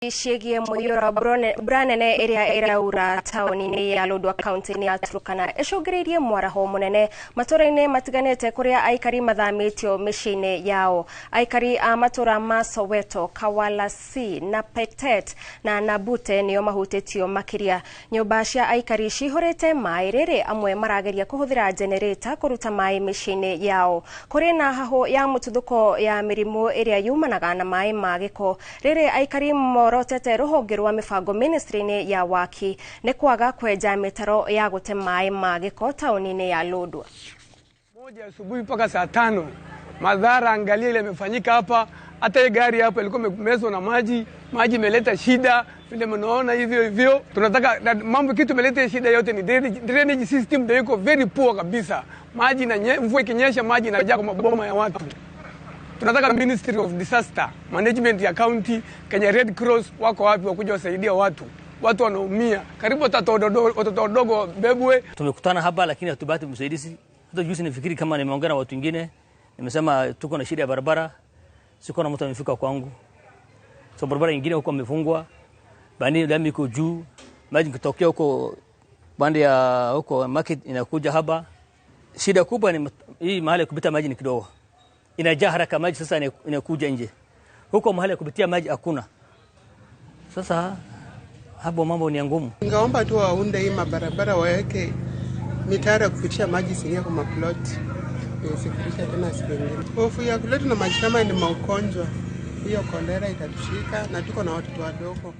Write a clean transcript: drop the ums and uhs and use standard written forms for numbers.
Ciĩgiĩ mũiyũro mbura nene ĩrĩa ĩraura taũni-inĩ ya Lodwar, kaunti-inĩ ya Turkana, ĩcũngĩrĩirie mwaraho mũnene matũra-inĩ matiganĩte kũrĩa aikari mathamĩtio mĩciĩ-inĩ yao. Aikari a matũra ma Soweto, Kawalasi na Petet na Nabute nĩo mahutĩtio makĩria. Nyũmba cia aikari cihũrĩte maĩ, rĩrĩ amwe marageria kũhũthĩra generator kũruta maĩ mĩciĩ-inĩ yao. Kũrĩ na hahũ ya mũtuthũko ya mĩrimũ ĩrĩa yumanaga na maĩ ma gĩko, rĩrĩ aikari morotete rũhonge rwa mĩbango ministry-inĩ ya waki nĩ kwaga kwenja mĩtaro ya gũte maĩ ma gĩko taũni-inĩ ya Lodwar. 1 asubuhi mpaka saa 5. Madhara, angalia ile imefanyika hapa. Hata hii gari hapa ilikuwa imemezwa na maji, maji imeleta shida vile mnaona hivyo hivyo. Tunataka na mambo kitu imeleta shida yote ni drainage system ndio iko very poor kabisa. Maji na mvua ikinyesha maji inajaa kwa maboma ya watu. Tunataka Ministry of Disaster Management ya county, Kenya Red Cross wako wapi wakuja wasaidia watu. Watu wanaumia. Karibu watoto wadogo bebwe. Tumekutana hapa lakini hatupati msaidizi. Hata juzi nifikiri kama nimeongea na watu wengine, nimesema tuko na shida ya barabara. Siko na mtu amefika kwangu. So barabara nyingine huko imefungwa. Bani lami iko juu. Maji kitokea huko bandi ya huko market inakuja hapa. Shida kubwa ni hii mahali kupita maji ni kidogo. Inajaa haraka maji, sasa inakuja nje. Huko mahali kupitia maji hakuna. Sasa hapo mambo ni ngumu. Ningeomba tu waunde hii mabarabara, waweke mitaro ya kupitisha maji singia kwa maplot. Isifirisha tena siku nyingine. Hofu ya kuleta na maji kama ni maugonjwa. Hiyo kolera itatushika na tuko na watoto wadogo.